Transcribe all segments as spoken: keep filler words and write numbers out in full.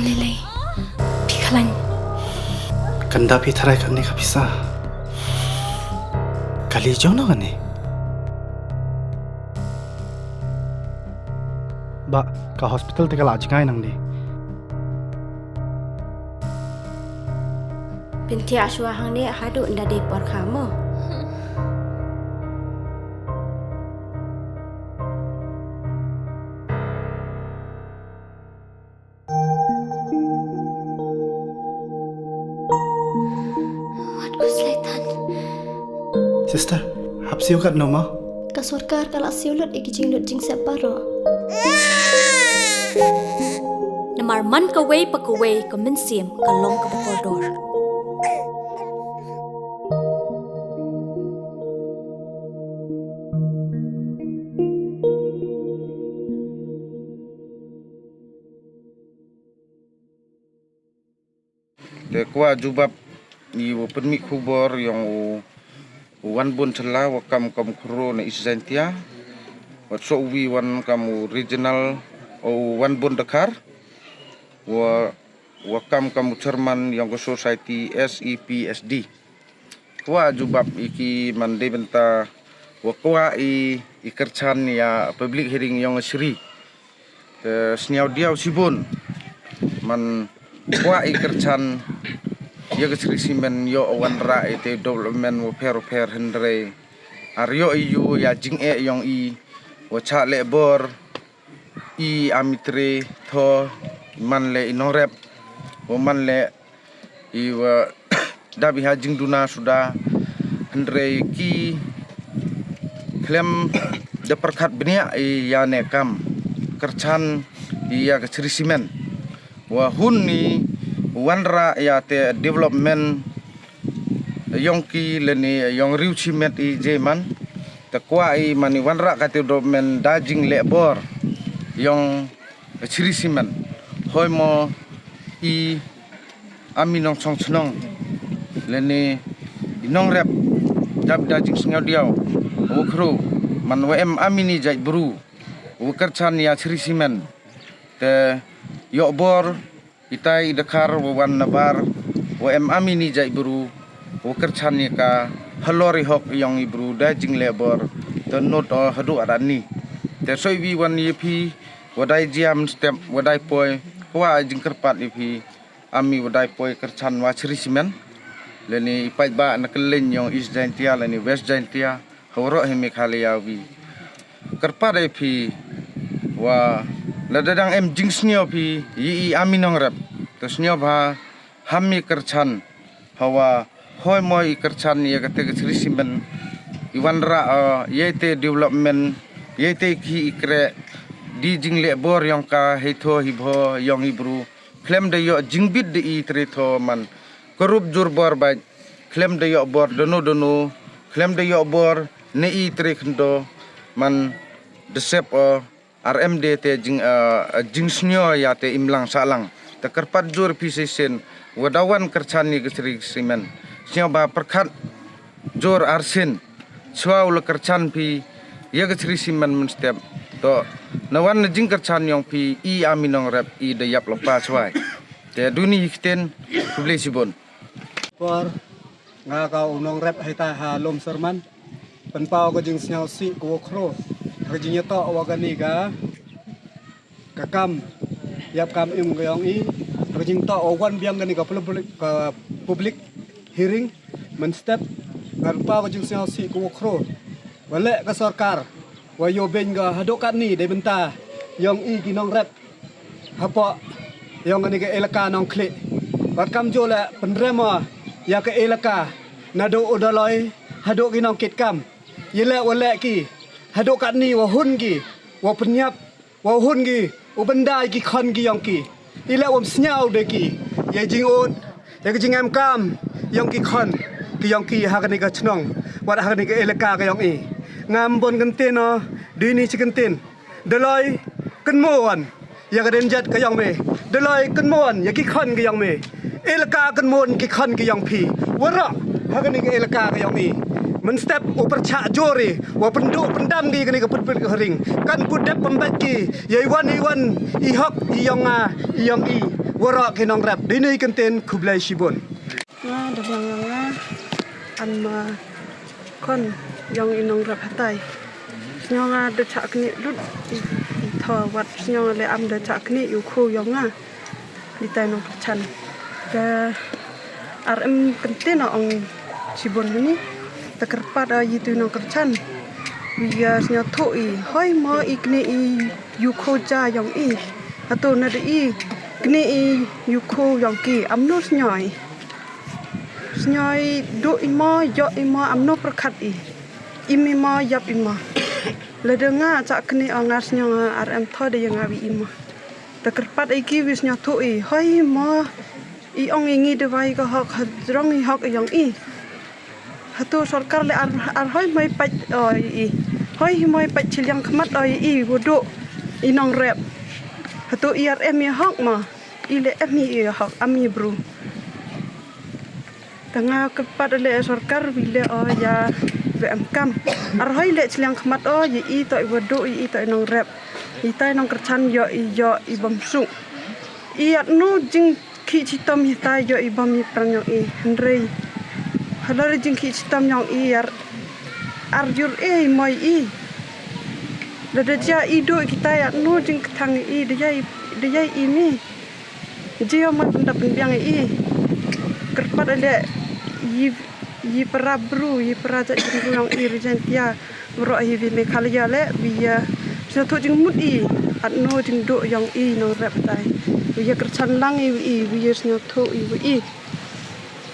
Lele, phi khlañ. Kanda phi tharai kane ka pisa. Kali jong no kane. Ba, ka hospital te ka la jngai nang di. Pynthia shuwa hangne haduh nda dei por kha mo. Wat ku slaitan. Sister, hap siew kat no ma? Ka sorkar ka la siew lut i ki jinglut jingsep baroh. Namar man kawei pa kawei ka mynsiem ka long kaba kordor. Te kwah jubab i wa pynmih khubor yong u, u Wanbun Shylla wa kam kam khro na East Jaintia. Wa so wi wan kam u regional, u Wanbun Dkhar. Wa, wa kam kam u chairman yong ka society S E P S D. Kwah jubab i ki man de bynta wa kwah i, i kyrchan ya public hearing yong ka Sri. Te sniaw diaw sibun. Man kwah i kyrchan ya ka Sri Cement yoh wanrah i te development wa pher wa pher hynrei. Ar yoh i yu ya jingeh yong i wa chah leh bor. I ami tre tho, man le i nongrep, wa man le i wa dap i ha jingduna suda, hynrei ki khlem da pyrkhat bniah i ya ne kam, kyrchan i ya ka Sri Cement. Wa hun i wanrah ya te development yong ki lane yong Riu Cement i je man. Te kwah i man i wanrah ka te development da jingleh bor yong Sri Cement. Hoi mo i ami nongchong chnong lane i nongrep dap da jingsngaw diaw wa khro man wa em ami ni jait bru wa kyrchan ya Sri Cement. Te yoh bor itai i Dkhar wa wan nabar wa em ami ni jait bru wa kyrchan ya ka halor i hok yong i bru da jingleh bor te not o haduh adan ni. Te soi wi wan ya phi wa dai jia mynstep wa dai poi kwah jingkyrpad ya phi ami wa dai poi kyrchan wa Sri Cement. Lane i paidbah na kylleng yong East Jaintia lane West Jaintia. Hawaroh hi Meghalaya wi. Kyrpad ai phi wa lada dang em jingsngaw phi i, i ami nongrep. Te sngaw bha ham i kyrchan hawa hoi mo i kyrchan ya ka te ka Sri Cement i wanrah, uh, ya te development ya te ki i kre di jingleh bor yong ka hei tho hi bho yong i bru. Khlem da yoh jingbit da i tre tho man. Ka rup jur bor bait. Khlem da yoh bor dono dono. Khlem da yoh bor ne i tre khyndaw man da sep o ar em de te jing, ah, jingsngaw ya te imlang sahlang. Te kyrpad jur phi shisien wa da wan kyrchan ya ka Sri Cement. Sngaw bha pyrkhat jur arsien. Chwa u la kyrchan phi ya ka Sri Cement mynstep. To na wan na jingkyrchan yong phi i ami nongrep i da yap la pa chwai. Te duni hi ktien, khublei chibun. Por nga ka u nongrep hei ta ha Lum Serman. Pynpaw ka jingsngaw sih ka wa khro. Ka jingyatoh wa kani ka ka kam, yap kam im ka yong i, ka jingtoh wa wan biang kani ka public, ka public hearing mynstep. Nga pynpaw ka jingsngaw sih ka wa khro wa leh ka sorkar wa yoh beiñ ka haduh katni dei bynta yong i ki nongrep hapoh yong kani ka elaka Nongkhlieh. Wat kam jooh leh pynrem o ya ka elaka naduh u Daloi haduh ki nongkit kam. Ye leh wa leh ki haduh katni wa hun ki wa pynyap wa hun ki u bynda ya ki khon ki yong ki. I leh wam sniaw de ki ya i jingud ya ki jingemkam yong ki khon ki yong ki ha kani ka chnong wat ha kani ka elaka ka yong i. Ngam bon kyntien o, dini chi kyntien. Daloi, kynmaw wan ya ka dien jait ka yong me. Daloi, kynmaw wan ya ki khon ki yong me. Elaka, kynmaw wan ki khon ki yong phi. Waroh ha kani ka elaka ka yong i. Mynstep u pyrchah jur i wa pynduh pyndam ki kani ka pyrpit ka hring. Kan pu dep pynbait ki ya i wan i wan i hok i yong nga i yong i. Waroh ki nongrep, dini i kyntien, khublei chibun. Nga da biang yong nga, am, uh, khon yong i nongrep hatai. Sñiaw nga da chah knieh lut i, i thaw wat sñiaw nga le am da chah knieh i u khoo yong nga. Itai nongkyrchaan. Te ar em kyntien o ong chibun hani. Te kyrpad o i tu i nongkyrchaan. Wi ya sñiawthooh i. Hoi mo i knieh i u khoo ja yong i. Hato na da i knieh i u khoo yong ki. Amno sñiaw i. Sñiaw i dooh i mo, yoh i mo, amno pyrkhat i. Im i mo, yap i mo. Lada nga chah knieh o nga sñiaw nga ar em thaw da ya nga wi i mo. Te kyrpad i ki wi sñiawthooh i. Hoi mo i ong i ngi da wai ka hok, hajrong i hok yong i. Hato sorkar le ar, ar hoi mo i pait o i. Hoi mo i pait chiliang khmat o i wa dooh i nongrep. Hato i ar em i hok mo. I le em i hok, am i bru. Te nga kyrpad le sorkar wi le o ya wa em kam. Ar hoi le chiliang khmat o ya i toh i wa dooh i, i toh i nongrep. Itai nongkyrchaan yoh i, yoh i bam suk. I atno jingkhih chitom itai yoh i bam i pran yong i. Hynrei halor i jingkhih chitom yong i ar, ar jur e i mo i. Lada jia i dooh kitai atno jingkthang i da ya i, da ya i mi. Jia mo pynda pynbiang i. Kyrpad le i, i para bru, i para jait bru yong i Ri Jaiñtia. Waroh hi wi Meghalaya le, wi ya sñiawthooh jingmut i, atno jingdooh yong i nongrep tai. Wi ya kyrchaan lang i wi i, wi ya sñiawthooh i wi i.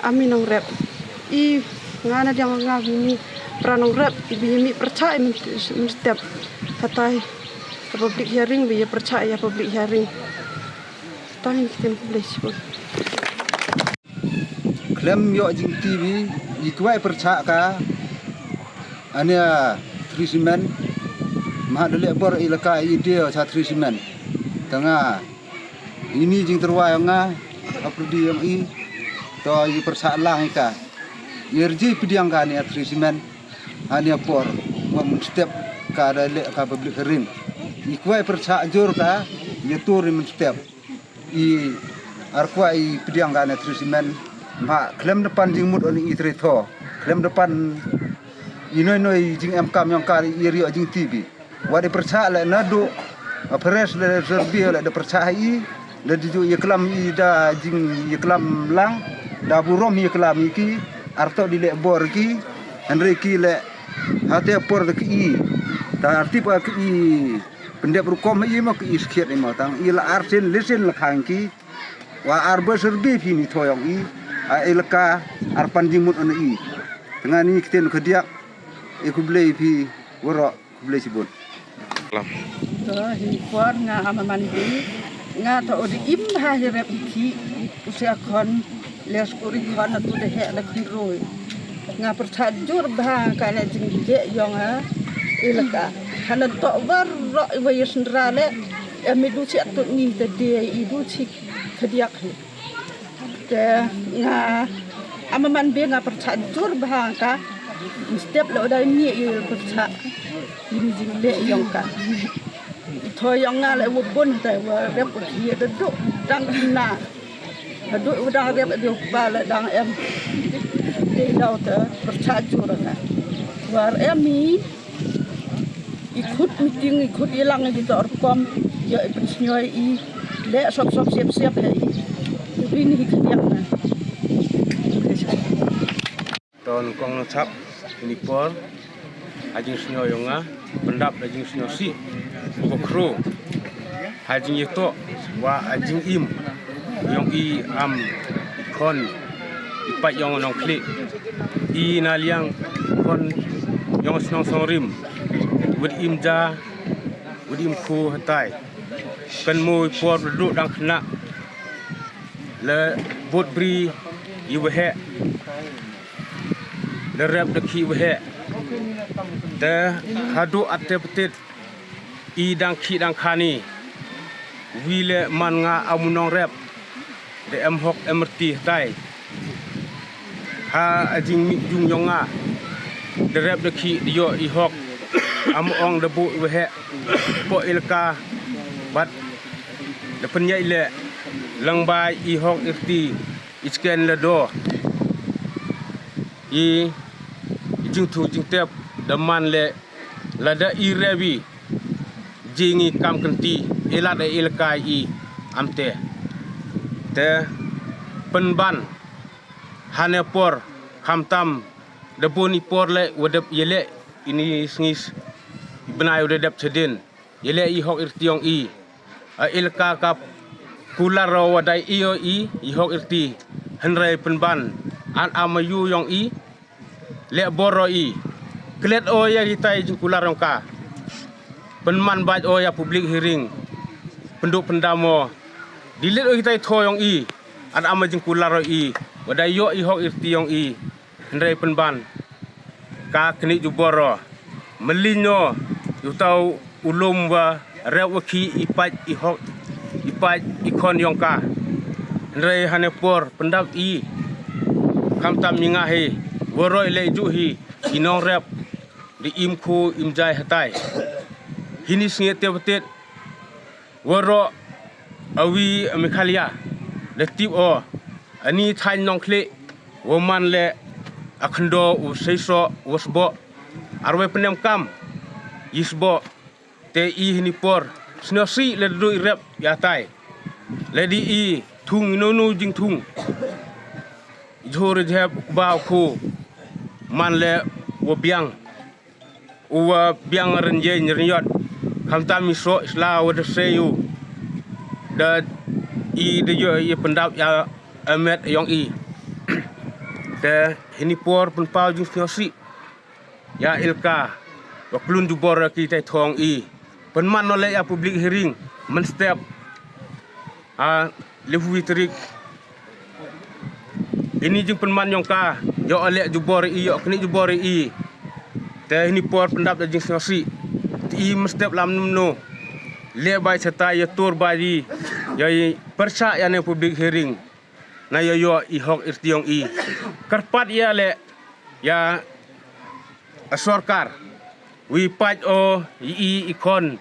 Am i nongrep. I nga na diang nga wi mi para nongrep, wi mi pyrchah i mynstep. Hatai ka public hearing, wi ya pyrchah ya public hearing. Tang i ktien khublei chibun. Khlem yoh jingti wi, i kwah pyrchah ka, ania three cement, ma da leh bor i laka i de cha three cement. Te nga, ini jingtyrwa yong nga, ha pyrdi yong i, to i pyrchah lang i ka. I rji pdiang ka ania three cement, ania por, wa mynstep ka da leh ka public hearing. I kwah pyrchah jur ka, ya tur i mynstep. I ar kwah i pdiang ka ne three cement, ma khlem da pan jingmut o i tre tho. Khlem da pan i noi noi jingem kam yong ka i ri o jingti bi. Wa da pyrchah le na dooh, a pres le serbi le da pyrchah i, da di ju ya klam i da jing ya klam lang, da burom ya klam i ki, ar to di le bor ki, hynrei ki le hate por da ki i, ta ar tip a ki i, pyndep rukom i mo ki i skhiat i mo tang i la ar sien le sien la khang ki. Wa ar ba serbi phi ni thoyong i, a elaka ar pan jingmut ana i. Te nga ni ktien khadiak, i khublei phi waroh, khublei chibun. To hi por nga ama man bi, nga to odi im ha hi rep i ki, u sia khon, le skuri khon atu de he le khon roi. Nga pyrchah jur bha ka ne jingdeh yong ha elaka. Hanan to waroh i wa yasndra le, em i du chi atu ni te de i du chi khadiak hi. Te nga ama man bi nga pyrchah jur bha ka. Step le u dai ni i pyrchah. Ini jingle yong ka. Thoyong nga le wa bun te wa rep wa ki da du dang na. Da du wa dang rep da ba le dang em. Te dau te pyrchah jur nga. Wa em i. I khut meeting, i khut i lang, i to rukom, ya i pynsñiaw i, le sop sop siap siap he i. Ri ni hi khadiak na. To nyngkong nyngchap, ini por, ha jingsñiaw yong nga, pyndap ha jingsñiaw sih, u khro. Ha jingyatoh, wa ha jingim, yong i am, i khon, i pait yong nongkhlieh. I na liang, i khon, yong shnong Songrim. Wad im ja, wad im khu hatai. Kan mo i por du dang khynnah. Le bud bri i waheh. Le rep da khih waheh. Te hadu at te ptit. I dang khih dang khani. Wi le man nga amu nongrep. Da em hok em rti hatai. Ha a jingmih jung yong nga. Da rep da khih da yoh i hok. Amu ong da buh i waheh. Poh i laka. Bad da pynyai le. Lang bai i hok irti i chken la do. I, i jingthu jingtep da man le lada i rewi jing i kam kynti i lad e i lakai i amte. Te pynban hane por khamtam da bun i por le wa dep yele ini sngis i bnai wa da dep chadin. Yele i hok irti yong i. A ilka ka kular ro wa dai i o i, i hok irti. Hynrei pynban an ama yu yong i. Le bor o i. Klet o ya kitai jingkular yong ka. Pynman bait o ya public hearing. Pynduk pyndam o. Delete o kitai tho yong i. An ama jingkular o i. Wa dai yo i hok irti yong i. Hynrei pynban ka kni jubor o. Mylin o, u tau u lum wa rep wa khi i pait i hok, i pait i khon yong ka. Hynrei hane por pyndap i. Khamtam mi nga hi, waroi le ju hi, i nongrep, di im khu im jai hatai. Hini sngi te betit, Waroh awi a Meghalaya, da tip o, ani thain Nongkhlieh, wa man le a khyndaw u seisoh, wa sboh, arwei pynemkam, i sboh, te i hini por, sñiawsih le du i rep ya tai. Le di i thung, i nonu jingthung. I jhur i jhep u kba u khu, man le wa biang. U wa biang rynjeng rynjot. Khamtam i soh i sla wa da sei u. Da i da yo i pyndap ya amet yong i. Te hini por pynpaw jingsñiawsih. Ya ilka. Wa klun jubor ki tai thong i. Pynman no le ya public hearing. Mynstep. A, le phuwi tarik. Ini jingpynman yong ka, yoh le jubor i, yoh kni jubor i. Te hini por pyndap da jingsñiawsih. Te i mynstep lam num no. Le bai chatai ya tur bai i. Ya i pyrchah ya ne public hearing. Na ya yoh i hok irti yong i. Kyrpad ya le, ya a sorkar. Wi pait o i i i khon.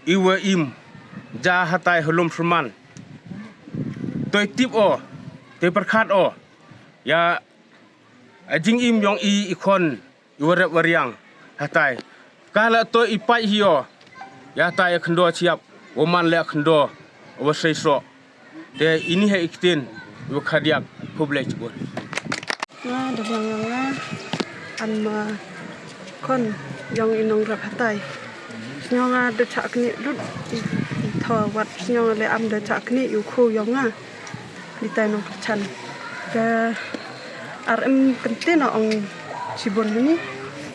I wa im, ja hatai halom syrman. Toi tip o, toi pyrkhat o. Ya, a jingim yong i i khon, i wa rep wa riang, hatai. Ka la toi i pait hi o, ya hatai a khyndaw chiap, wa man le a khyndaw, wa seisoh. Te ini he i ktien, wa khadiak, khublei chibun. Nga da biang yong nga, am, uh, khon yong i nongrep hatai. Sñiaw nga da chah kni lut i, i tho wat sñiaw nga le am da chah kni i u khu yong nga. Di tai nongkyrchan. Te ar em kynti na ong chibun hini.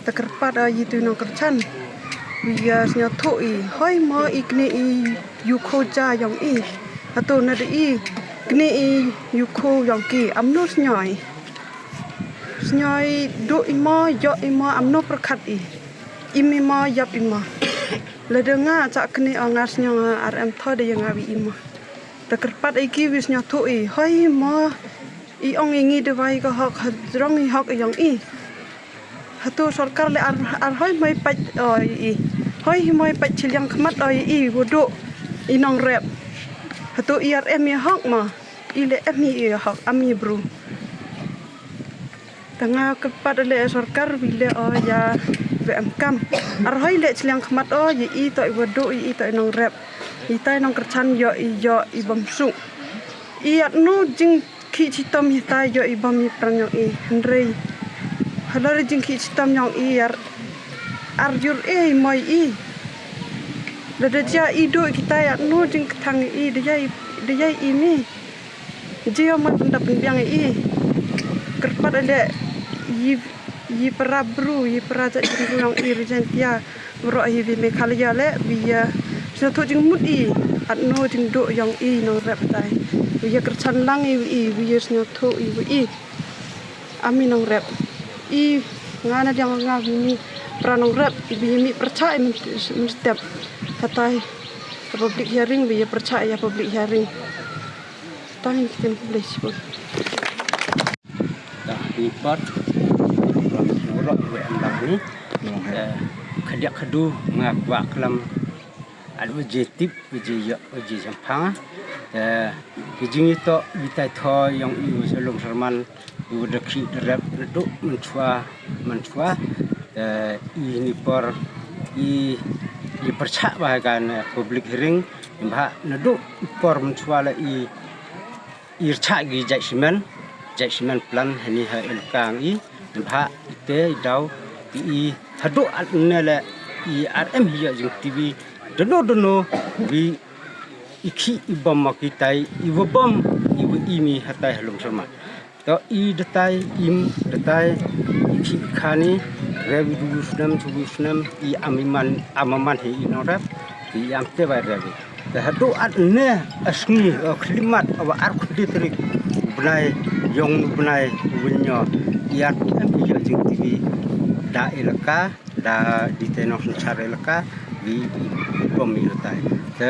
Te kyrpad a i tu nongkyrchan. Wi ya sñiawthuh i. Hoi mo i kni i yu khu ja yong i. Hatu na da i kni i yu khu yong ki. Am no sñiaw i. Sñiaw i du i mo, yoh i mo, am no pyrkhat i. Im i mo, yap i mo. Lada nga chah kni o nga sñiaw nga ar em tho da ya nga wi i mo. Te kyrpad i ki wi sñiawthuh i. Hoi mo. I ong i ngi da wai ka hok, hajrong i hok yong i. Hatu sorkar le ar, ar hoi mo i pait o i. Hoi mo i pait chiliang khmat o i, wa du i nongrep. Hatu i ar em i hok mo. I le em i hok, am i bru. Te nga kyrpad le sorkar wi le o ya wa em kam. Ar hoi le chiliang khmat o ya i to i wa du i, i to i nongrep. I tai nongkyrchan yoh i, yoh i bam suk. I at nu jing Khih chitom hi tai yoh i bam i pran yong i, hynrei. Halor i jingkhih chitom yong i ar, ar yur e i moi i. Lada jia i du i kitai ar nu jingkthang i, da yai, da yai i mi. Jia man pynda pynbiang i. Kyrpad ale i, i para bru, i para jait bru yong i Regentia. Waroh hi wi Meghalaya le, wi ya sñiawthuh jingmut i, at no jingduh yong i nongrep tai. Wi ya kyrchan lang i, wi ya sñiawthuh i, wi i. Ami nongrep. I nga na diang nga wi mi para nongrep, wi ya mi pyrchah i mynstep. Hatai public hearing, wi ya pyrchah ya public hearing. Tang i ktien khublei chibun. Ta ni pat, ram surok we am lang ni. Eh, khadiak khadu nga kwah klam. At we je tip, we je yok, we je jampang. Te ki jingyatoh i tai tho yong i u Salum Sharman, u da khih da rep naduh mynchwa mynchwa. Te i ni por i, i pyrchah bha ha kani public hearing, bha naduh i por mynchwa la i, i rchah ki jait simen, jait simen plan hani ha elaka yong i, bha i te i daw, i haduh at ne le i ar em hi ya jing TV dono dono wi i khih i bom ma ki tai, i wa bom, i wa i mi hatai Salum Sharman. To i datai, im datai, i khih i khani, re wi du wi snem, chu wi snem, i am i man, am man hi i nongrep, i am te bai re wi. Te haduh at ne, a sngi, a khlimat, a wa ar khudi tarik, u bnai, yong u bnai, u bnyo, i ar em hi ya jing TV, da elaka, da di te nong synchar elaka, wi i bom i datai. Te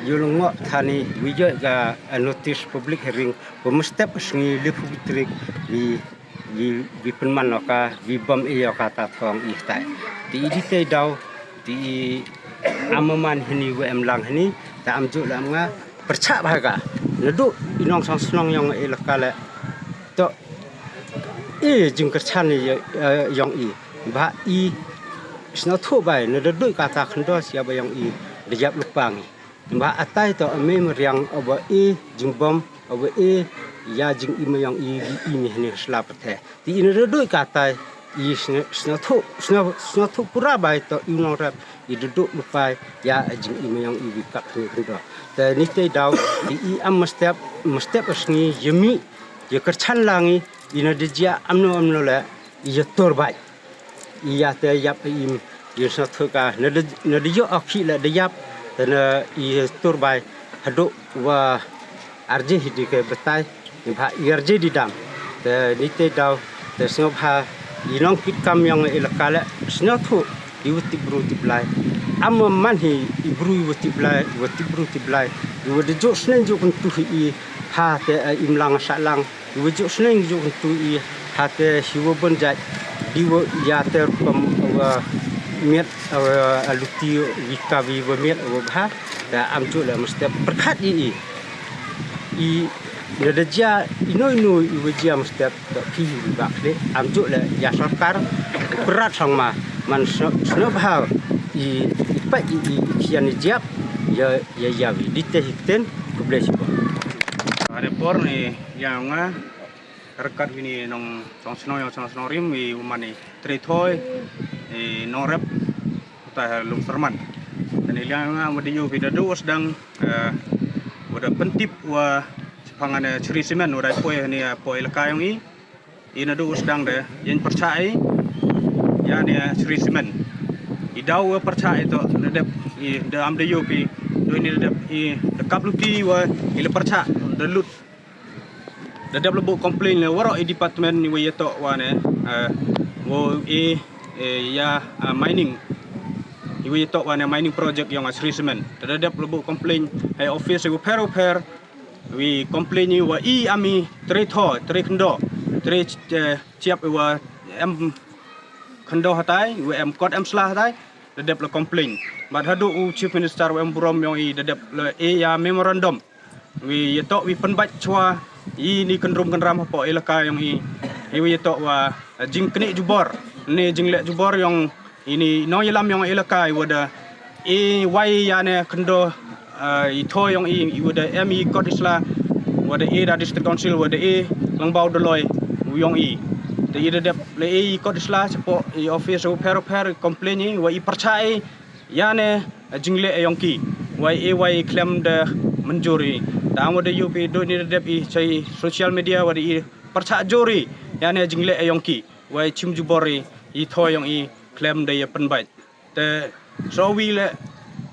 yoh lyngngoh thani, wi yoh ka, a notice public hearing, wa mynstep sngi le phu tarik, wi, wi, wi pynman o ka, wi bom i o ka ta thong i tai. Te i di te daw, te i am man hini wa em lang hini, te am ju la am nga, pyrchah bha ka. Naduh i nongchong chnong yong elaka le. To i jingkyrchan i, eh, yong i. Bha i sngewthuh bai, na da duh kata khyndaw sia ba yong i, da yap lypa ngi. Bha atai to a me mariang a wa e jingbom, a wa e ya jingim yong i, i mi hini sla pyrthei. Te i na da duh katai, i sne-, sngewthuh, sne-, sngewthuh pura bai to i u nongrep, i da duh lypa ya jingim yong i wi kap hini khyndaw. Te ni te daw, te i am mynstep, mynstep a sngi, ya mih, ya kyrchan lang i, i na da jia amno amno le, i ya tur bai. I ya te yap im, i sngewthuh ka, na da, na da yoh o khih le da yap, te na i ya tur bai, haduh wa arje hi di ke batai, ni bha i arje di dam. Te ni te daw, te sngewbha, i nongkit kam yong elaka le, sngewthuh, i wa tip bru tip Blai. Am man hi, i bru i wa tip Blai, i wa tip bru tip Blai. I wa da ju sneng ju kyntu hi i, ha te, eh, im lang sah lang. I wa ju sneng ju kyntu i, ha te hi wa bun jait, di wa ya te rukom wa miat, wa a luti wi ka wi wa miat wa bha, da am ju le mynstep pyrkhat i i. I na da jia ino ino i wa jia mynstep, da ki hi wi bak le, am ju le ya sorkar, pyrkhat sang ma, man sno-, sngewbha i, i pait i, i, i khian i jiap, ya, ya, ya wi, di te hi ktien, khublei shibun. Are por ni ya nga, Ryngkat wi ni nongchong chnong, yong chnong chnong rim, wi u man i Trei Thoi, i nongrep, utai ha Lum Sharman. Te ni liang nga, wa da yoh wi da du wa sdang, eh, wa da pyntip wa chipang ane Shree Cement, wa da poi ni, eh, poi elaka yong i. I na du wa sdang de, yen pyrchah i, ya ni, eh, Shree Cement. I daw wa pyrchah i to, da dep, i da am da yoh wi, du ni da dep, i da kap luti wa, i la pyrchah, da lut. Da dep la buh complain le waroh i department i wa yatoh wa ne, eh, wa e, eh, ya, eh, mining. I wa yatoh wa ne mining project yong a Shree Cement. Te da dep la buh complain hei office i wa pher wa pher. Wi complain i wa i am i Trei Thoi, Trei Khyndaw, Trei ch-, eh, chiap i wa em khyndaw hatai, i wa em kot em sla hatai. Da dep la complain. Bad haduh u Chief Minister wa em burom yong i da dep la e ya memorandum. Wi yatoh wi pynbait chwa i ni kyndrum kynram hapoh elaka yong i. I wi yatoh wa, eh, jingknieh jubor, ne jingleh jubor yong i ni nongyalam yong elaka i wa da e wai ya ne khyndaw, eh, i thoi yong i, i wa da em i kot i sla, wa da e da District Council, wa da e lyngba u Dolloi yong i. Te i da dep le e i kot i sla chapoh i office wa pher wa pher, complain i wa i pyrchah i ya ne, eh, jingleh yong ki. Wa e wai khlem da mynjur i. Tang wa da yoh wi du ni da dep i cha i social media wa da i pyrchah jur i ya ne jingleh yong ki. Wa i chim jubor i, i thoi yong i khlem da ya pynbait. Te so wi le,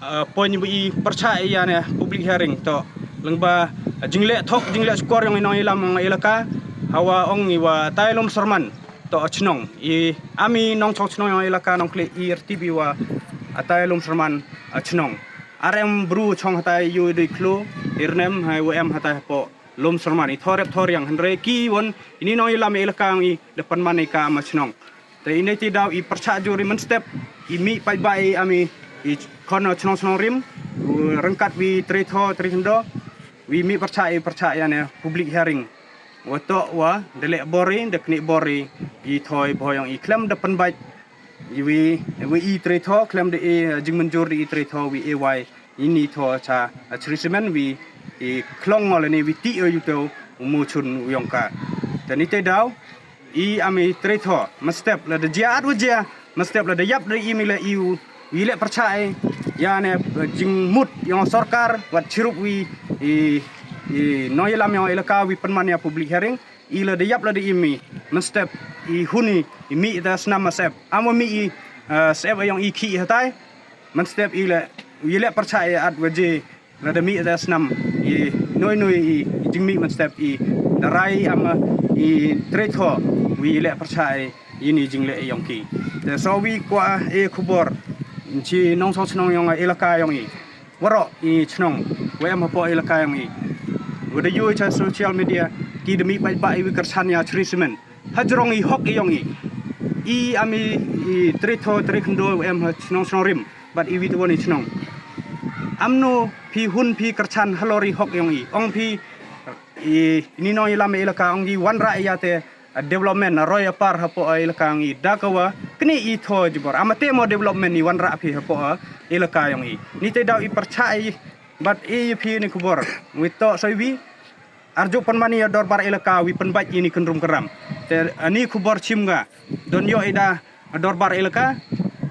eh, point wa i pyrchah i ya ne public hearing to. Lyngba, eh, jingleh thok, jingleh shukor yong i nongyalam yong elaka. Hawa ong i wa tai Lum Sharman to a chnong. I am i nongchong chnong yong elaka Nongkhlieh i rtip i wa atai Lum Sharman a chnong. Ar em bru chong hatai yoh i dei khlo, i rnem hei wa em hatai hapoh Lum Sharman. I thorep thoriang hynrei ki won i ni nongyalam elaka yong i da pynman i ka am a chnong. Te i nei ti daw i pyrchah jur i mynstep, i mih paidbah i am i, i khon a chnong chnong rim, u ryngkat wi Trei Thoi, Trei Khyndaw. Wi mih pyrchah i pyrchah ya ne public hearing. Wa toh wa da leh bor i, da knieh bor i, i thoh i bhoi yong i khlem da pynbait. Wi, wi i trei thoh khlem da i, eh, jingmynjur da i trei thoh wi e wai. Ini thoh cha, eh, Shree Cement wi i khlong o lane wi tih o yu te u motion u yong ka. Te ini te daw i am i trei thoh mynstep lada jia at wa jia, mynstep lada yap da i mi le i u, wi leh pyrchah i ya ne, eh, jingmut yong sorkar wat chirup wi i, i nongyalam yong elaka wi pynman ya public hearing. I lada yap lada i mi mynstep i hun i, i mih da snam ma sep. Am wa mih i, eh, sep yong i khih hatai. Mynstep i le, wi leh pyrchah i at wa jia lada mih da snam i noi noi i, i jingmih mynstep i da rai am i trei thoh wi leh pyrchah i ini jingleh yong ki. Te so wi kwah e khubor chi nongchong chnong yong elaka yong i. Waroh i chnong wa em hapoh elaka yong i. Wa da yoo cha social media ki da mih paidbah i wi kyrchan ya Shree Cement hajrong i hok i yong i. I am i, i trei thoh trei khyndaw wa em ha chnong Shnongrim bad i wi te won i chnong. Amno phi hun phi kyrchan halor i hok yong i? Ong phi i ni nongyalam elaka ong i wanrah ya te, eh, development, eh, roi apar hapoh, eh, elaka yong i. Da ka wa knieh i thoh jibor. Am te mo development i wanrah phi hapoh, eh, elaka yong i. Ini te daw i pyrchah i bad i phi ini khubor. Wi toh so wi arju pynman ya dorbar elaka wi pynbait ini kyndrum kyndram. Te, eh, ini khubor chim ka don yoh i da dorbar elaka.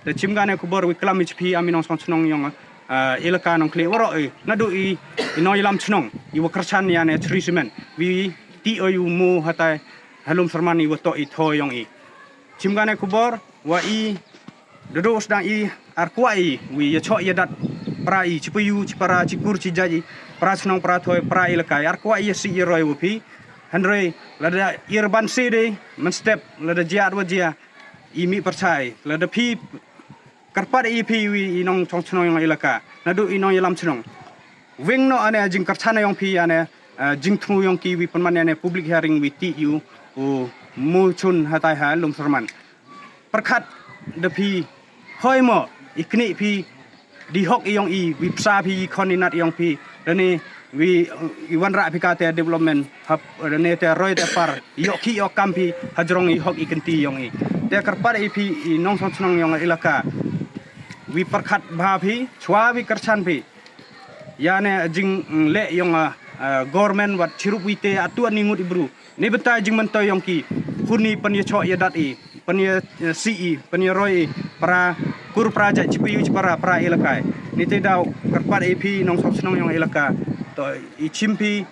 Te chim ka ne khubor wi klam i chi phi am i nongchong chnong yong, eh, elaka Nongkhlieh waroh i. Naduh i, i nongyalam chnong i wa kyrchan ya ne Shree Cement wi tih o yu mo hatai ha Lumsyrman i wa toh i thoh yong i. Chim ka ne khubor wa i da duh sdang i ar kwah i wi ya choh ya dat para i chi payu chi para chi kur chi jait i para chnong para thoh para elaka i ar kwah i ya sih ya roi wa phi. Hynrei lada i rban sih de mynstep lada jia at wa jia i mih pyrchah i lada phi kyrpad i phi wi i nongchong chnong yong elaka naduh i nongyalam chnong. Weng noh ane jingkyrchan yong phi ya ne, eh, jingthmu yong ki wi pynman ya ne public hearing wi tih yu u motion hatai ha Lumsyrman. Pyrkhat da phi hoi mo i knieh phi di hok i yong i wi psa phi i khon i nat yong phi. Lane wi, i wanrah phi ka te development hap, lane te roi te par yoh ki yoh kam phi hajrong i hok i kynti yong i. Te kyrpad i phi i nongchong chnong yong elaka wi pyrkhat bha phi chwa wi kyrchan phi ya ne jingleh yong, ah, ah, government wat chirup wi te atu ani ngut i bru. Ni bynta jingmyntoi yong ki hun i pynyachoh yadat i, pynya, eh, sih i, pynyaroh i para kur para jait chi payu chi para para elaka i. Ni te daw kyrpad i phi nongchong chnong yong elaka. To i chim phi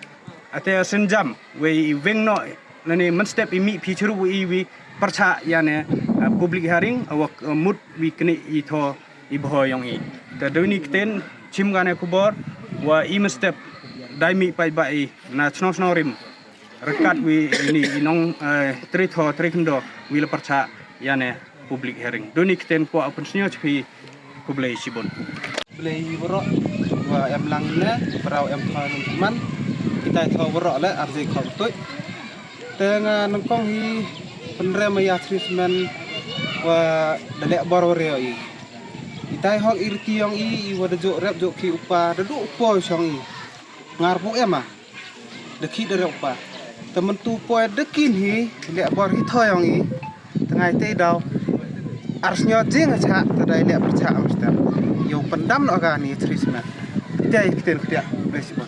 ate synjam wei i weng noh lane mynstep i mih phi chirup i wi pyrchah ya ne, eh, public hearing wa, eh, mut wi knieh i thoh i bhoi yong i. Te duni ktien chim ka ne khubor wa i mynstep dai mih paidbah i na chnong Shnongrim. Ryngkat wi ini i nong, eh, trei thoh trei khyndaw wi la pyrchah ya ne public hearing. Duni ktien kwah u pynsngew chi phi. Khublei chibun. Khublei waroh wa em lang ne para em thoh Lumsyrman. Kitai thoh waroh le arji khop tuit. Te nga nyngkong hi pynrem ya Shree Cement wa da leh bor wa reo i. Itai hok i riti yong i, i wa da jooh rep jooh ki u pa, da duh u poi chong i. Ngar pu em a da ki da rep u pa. Te myntu poi da kin hi leh bor hi thoh yong i. Te ngai te daw ar sngew jing ha cha te dai leh pyrchah am stem. Yow pyndam noh ka ni Shree Cement. Te i ktien khdiah. Khublei chibun.